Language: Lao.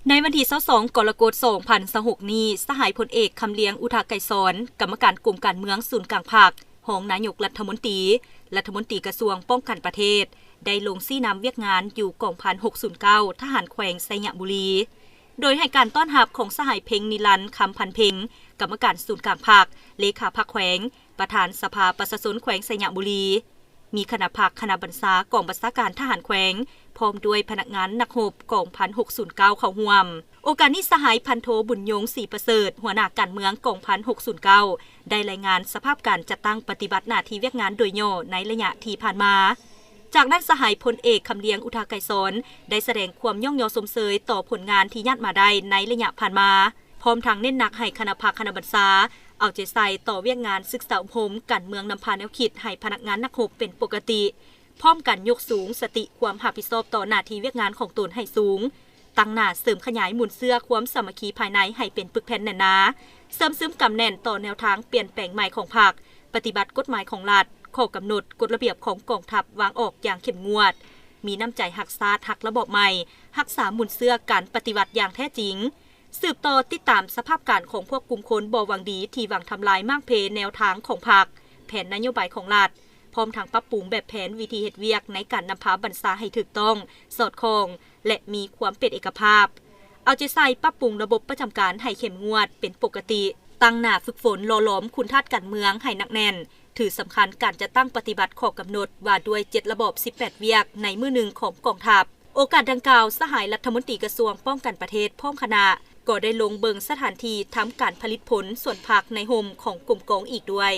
ໃນວັນທີຊາວສອງ ກໍລະກົດ ສອງພັນຊາວຫົກນີ້, ສະຫາຍພົນເອກ ຄຳລຽງ ອຸທະໄກສອນ ກຳມະການກົມການເມືອງສູນກາງພັກ, ຮອງນາຍົກລັດຖະມົນຕີ, ລັດຖະມົນຕີກະຊວງປ້ອງກັນປະເທດ ໄດ້ລົງຊີ້ນຳວຽກງານຢູ່ກອງພັນຫົກສູນເກົ້າ ທະຫານແຂວງໄຊຍະບູລີ ໂດຍໃຫ້ການຕ້ອນຮັບຂອງສະຫາຍ ເພັງນິລັນ ຄຳພັນເພັງ ກຳມະການສູນກາງພັກ, ເລຂາພັກແຂວງ, ປະທານສະພາປະຊາຊົນແຂວງໄຊຍະບູລີ, ມີຄະນະພັກ, ຄະນະບັນຊາກອງບັນຊາການທະຫານແຂວງ ພ້ອມດ້ວຍພະນັກງານນັກຮົບກອງພັນຫົກສູນເກົ້າເຂົ້າຮ່ວມ. ໂອກາດນີ້, ສະຫາຍພັນໂທ ບຸນຍົງ ສີປະເສີດ ຫົວໜ້າການເມືອງກອງພັນຫົກສູນເກົ້າ ໄດ້ລາຍງານສະພາບການຈັດຕັ້ງປະຕິບັດໜ້າທີ່ວຽກງານໂດຍຫຍໍ້ໃນໄລຍະທີ່ຜ່ານມາ. ຈາກນັ້ນ, ສະຫາຍພົນເອກ ຄຳລຽງ ອຸທະໄກສອນ ໄດ້ສະແດງຄວາມຍ້ອງຍໍຊົມເຊີຍຕໍ່ຜົນງານທີ່ຍາດມາໄດ້ໃນໄລຍະຜ່ານມາ, ພ້ອມທັງເນັ້ນໜັກໃຫ້ຄະນະພັກ, ຄະນະບັນຊາ ເອົາໃຈໃສ່ຕໍ່ວຽກງານສຶກສາອົບຮົມການເມືອງນຳພາແນວຄິດໃຫ້ພະນັກງານນັກຮົບເປັນປົກກະຕິ, ພ້ອມກັນຍົກສູງສະຕິຄວາມຮັບຜິດຊອບຕໍ່ໜ້າທີ່ວຽກງານຂອງຕົນໃຫ້ສູງ, ຕັ້ງໜ້າເສີມຂະຫຍາຍມູນເຊື້ອຄວາມສາມັກຄີພາຍໃນໃຫ້ເປັນປຶກແຜ່ນແໜ້ນໜາ, ເສີມຊຶມກຳແໜ້ນຕໍ່ແນວທາງປ່ຽນແປງໃໝ່ຂອງພັກ, ປະຕິບັດກົດໝາຍຂອງລັດ, ຂໍ້ກຳນົດ, ກົດລະບຽບຂອງກອງທັບວາງອອກຢ່າງເຂັ້ມງວດ, ມີນ້ຳໃຈຮັກຊາດ, ຮັກລະບອບໃໝ່, ຮັກສາມູນເຊື້ອການປະຕິວັດຢ່າງແທ້ຈິງ. ສືບຕໍ່ຕິດຕາມສະພາບການຂອງພວກກຸ່ມຄົນບໍ່ຫວັງດີທີ່ຫວັງທຳລາຍມ້າງເພແນວທາງຂອງພັກ, ແຜນນະໂຍບາຍຂອງລັດ, ພ້ອມທັງປັບປຸງແບບແຜນວິທີເຮັດວຽກໃນການນຳພາບັນຊາໃຫ້ຖືກຕ້ອງ, ສອດຄ່ອງ ແລະ ມີຄວາມເປັນເອກະພາບ. ເອົາໃຈໃສ່ປັບປຸງລະບົບປະຈຳການໃຫ້ເຂັ້ມງວດ, ເປັນປົກກະຕິ, ຕັ້ງໜ້າຝຶກຝົນຫຼໍ່ຫຼອມຄຸນທາດການເມືອງໃຫ້ໜັກແໜ້ນ, ຖືສຳຄັນການຈັດຕັ້ງປະຕິບັດຂໍ້ກຳນົດວ່າດ້ວຍເຈັດລະບອບສິບແປດວຽກໃນມື້ໜຶ່ງຂອງກອງທັບ. ໂອກາດດັ່ງກ່າວ, ສະຫາຍລັດຖະມົນຕີກະຊວງປ້ອງກັນປະເທດພ້ອມຄະນະ ກໍໄດ້ລົງເບິ່ງສະຖານທີ່ທຳການຜະລິດຜົນສວນຜັກໃນຮົ່ມຂອງກົມກອງອີກດ້ວຍ.